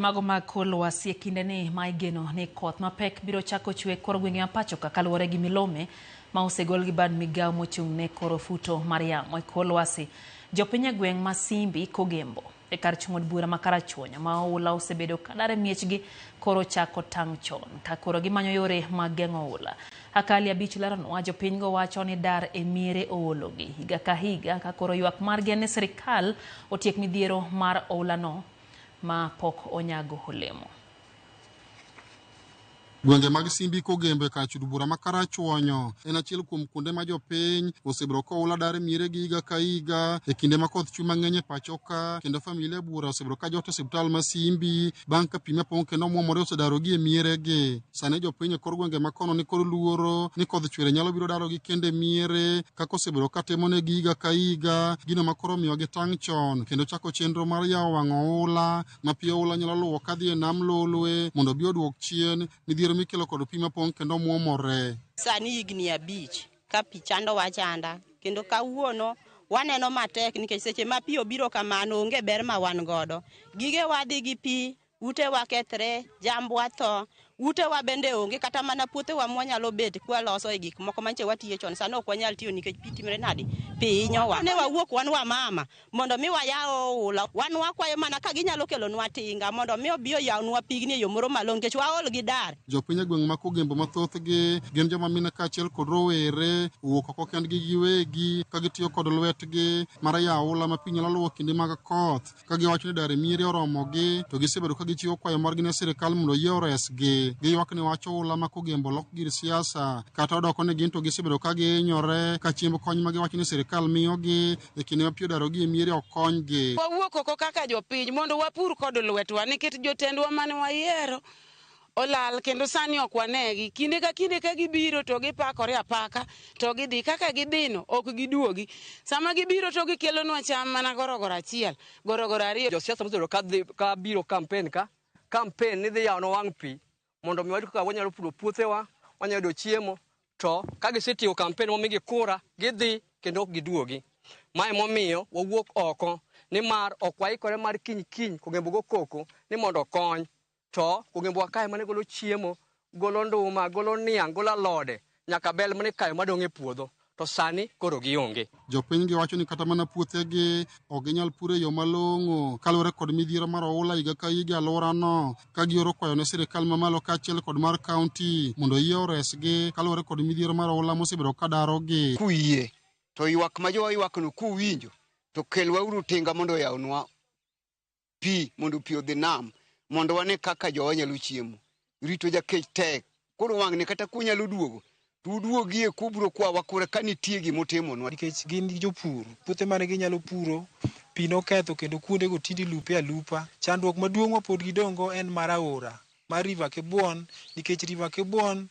Mago mag kor lwasi e kindeni ma igeno ni koth mapek biro chako chwe kor gwenge ma pacho ka kaluwore gi milome ma osegol gi bad migawo mochung' ne kor ofuto mar yamo e kor lwasi. Jopiny e gweng' ma Simbi Kogembo e kar chung' od bura ma Karachuonyo ma oula osebedo kadar e miechgi koro chako tang' chon ka koro gimanyo yore mag geng'o oula. Akali Abich leronwa jopinygo wacho ni dar e miere oologi higa ka higa ka koro ywak margi en ni sirikal otiek midhiero mar oulano ma pok onyago olemo. Gwenge mag Simbi Kogembe kar chud bura ma Karachuonyo en achiel kuom kuonde ma jopiny osebedo koula dar e mieregi higa ka higa e kinde ma koth chwe mang'eny e pacho ka kendo familia buora osebedo ka jot e osiptal ma Simbi bang' ka pi mapong' kendo omwomore osedarogi e mieregi. Sani jopiny e kor gwenge ma kono ni kod luoro ni kodh chwere nyalo biro darogi kendo e miere kaka osebedo ka timonegi higa ka higa, gino ma koro omiyo gitang' chon kendo chako chenro mar yawo wang' oula ma pi oula nyalo luwo kadhi e nam Lolwe mondo obi oduok chien midhiero mikelo kod pi mapong' kendo mwomore. Sani higni abich ka pi chandowa achanda kendo kawuono waneno matek nikech seche ma pi obiro kamano onge ber ma wan godo. Gigewa dhi gi pi, utewa kethre, jambwa tho, utewa bende onge kata mana puothewa mwanyalo bet kwaloso e gik moko manche watiye chon sani ok wanyal tiyo nikech pi timre nadi pi hinyowa. Ne wawuok wan wamama mondo mi wayaw oula, wan wakwayo mana ka ginyalo kelonwa tinga mondo mi obi oyawnwa pigni e yo moro malong'o nikech waol gi dar. Jopiny e gweng' ma Kogembo ma thothgi gin joma mine kaachiel kod rowere owuok oko kendgi giwegi ka gitiyo kod lwetgi mar yawo oula ma pi nyalo luwo kinde mag koth. Ka giwacho ni dar e miere oromogi, to gisebedo ka gichiwo kwayo margi ne sirkal mondo oyie oresgi. Giywak ni wach oula ma Kogembo olok gir siasa, kata odoko ni gin to gisebedo ka gihinyore ka chiemb kony ma giwacho ni sirkal miyogi e kinde ma pi odarogi e miere ok konygi. Wawuok oko kaka jopiny mondo wapur kod lwetwa nikech jotendwa mane wayiero olal kendo sani ok wanegi. Kinde ka kinde ka gibiro to gipakore apaka to gidhi. Kaka gidhino ok giduogi. Sama gibiro to gikelonwa cham mana gorogoro achiel, gorogoro ariyo. Josiasa mosebedo ka biro kampen ka, kampen ni dhi yawonwa wang' pi mondo mi wayud kaka wanyalo puro puothewa, wanyalo yudo chiemo, to ka gisetieko kampen momigi kura, gidhi kendo ok giduogi. Ma emomiyo wawuok oko nimar ok waikore mar kiny kiny Kogembo go koko ni mondo okony. To Kogembo wa kae mane golo chiemo, golo nduma, golo niang', golo alode, nyaka bel mane ikayo madong' e puodho, to sani koro gionge. Jopiny gi wacho ni kata mana puothegi ok ginyal puro e yo malong'o kaluwore kod midhiero mar oula higa ka higa e alworano ka gioro kwayo ne sirkal mamalo kaachiel kod mar kaunti mondo oyie oresgi kaluwore kod midhiero mar oula mosebedo ka darogi. Kuyie to ywak ma jowa ywakno kuwinjo to kelwauru tinga mondo oyawnwa pi mondo pi odhi nam mondo wane kaka jowa nyalo chiemo. Rito jakech tek. Koro wang'ni kata kunyalo duogo to uduogie kubro kwawa kura ka nitie gima utimonwa. Nikech gin jopur, puothe mane ginyalo puro, pi noketho kendo kuondego tinde ilupe alupa. Chandruok maduong' ma pod gidong'go en mar aora mar River Kibwon nikech River Kibwon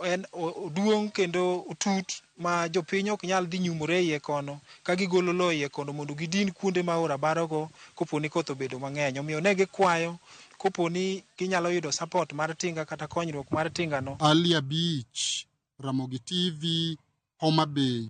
en oduong' kendo otut ma jopiny ok nyal dhi nyumore e iye kono ka gigolo lowo e iye kono mondo gidin kuonde ma aora barogo kopo ni koth obedo mang'eny. Omiyo ne gikwayo kopo ni ginyalo yudo support mar tinga kata konyruok mar tingano. Ali Abich, Ramogi TV, Homa Bay.